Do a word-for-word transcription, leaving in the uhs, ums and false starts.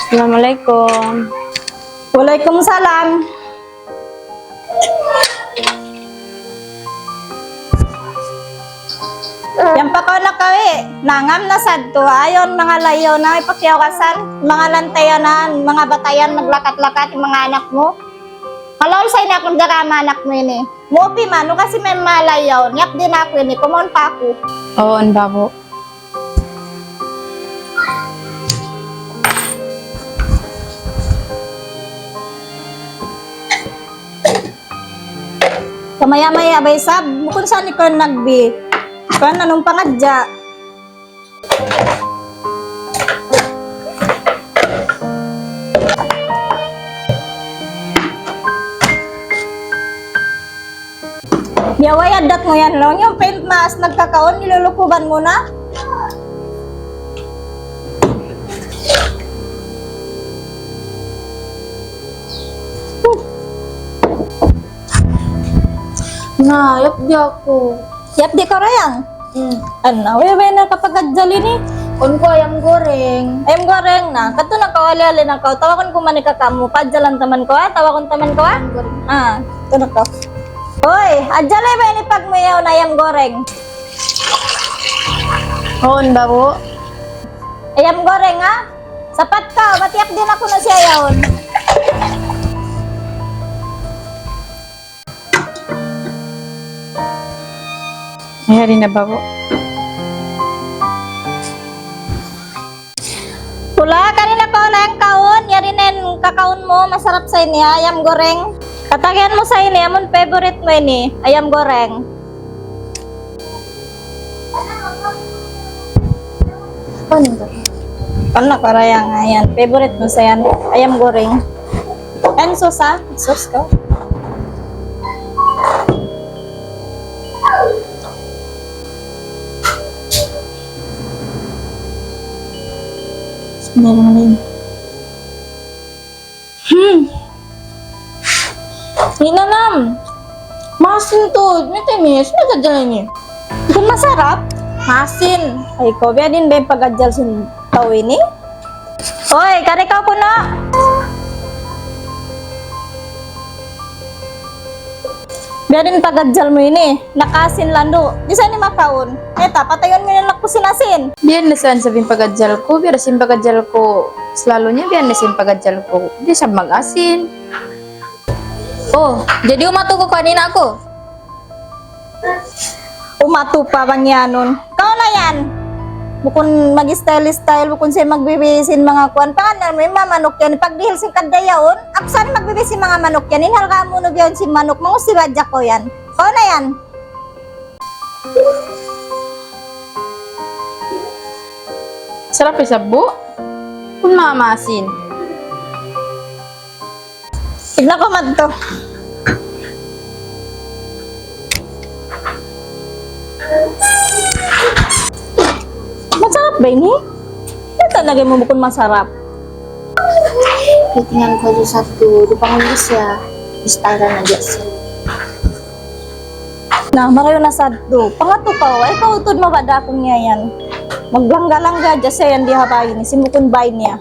Assalamualaikum. Waalaikumsalam. Yan pa kaw na kawi. Nangam na sad tu. Ayaw manga layaw na ipakiyawasan. Manga lantayanan, manga batayan, maglakat-lakat, manga anak mu. Kalaul sa ini aku nagdarama anak mu ini. Mupi man, nu kasi may malayaw. Niyap din aku ini. Kumaun pa aku. Oo, babu. Kamaya-maya ba isab, bukun sa ni kuan nagbi. Kuan nanung pangadja. Biya' way addat mu yan, laung niya, paint mask, nagkakaun, nilulukuban mu na. Na, yap di aku. Yap di ka, Rayang? Hmm. Ano, way, way na kapagadjal ini? Kuan ku ayam goreng. Ayam goreng na. Katu na kaw, ali-ali na kaw. Tawagun ku man in kaka' mu. Paadjalan ta man kaw, ha? Tawagun ta man kaw, ha? Ayam goreng. Ah, katu na kaw. Hoy, adjal ba ini pagmuyaw na ayam goreng? Huun, babu. Ayam goreng, ha? Sapat kaw, matiyak di' na kunu' siya yaun. Yari na, babu. Pula, kari na kaw na in kaun, yari na in kakaun mu, masarap sa ini, ayam goreng. Katagihan mu sa ini, amun favorite mu ini, ayam goreng. Ano ba? Ano ka, Rayang? Ayan, favorite mu sa yan. Ayam goreng. Ayan, sauce, ha? Sauce ko. Meron din. Hmm. Hinanam. Masin tuud. Matamis. Nagkadala ini. Bukun masarap? Masin. Ay, kaw, biya' diin ba in pag-adjal sin tau ini? Uy, kari kaw kunu'. Biya' diin pag-adjal mu ini. Nakaasin landu'. Di' sa ini makaun. Eta, patayun mu in anak ku sin asin. Biya' na sa in pag-adjal ku, biya' da sin pag-adjal ku. Salalu niya, biya' na sa in pag-adjal ku. Di' sa mag-asin. Oh, jadi umatu ku kanina aku. Umatu pa bang yanun. Kaw na yan. Bukun mag-style-style, bukun siya magbibi sin manga kuan. Pangan na mu, in manga manuk yan. Pagdihil sin kadda yaun, aku sa in magbibi sin manga manuk yan. In halga' mu nu biya' sin manuk, mangusiba jak ko yan. Kaw na yan. Sarap isab, bu. Kun mamasin. Tignan ku madtu. Masarap ba ini? Yata lagi mu bukun masarap. Titingnan ku hadja sadtu, di' pa ngulus ya. Bistaran hadja siya. Na, marayaw na sadtu. Pangatu kaw, ay kaw tuud mabada' aku niya yan. Maglangga-langga hadja siya yan di ha bay ini, sin bukun bay niya.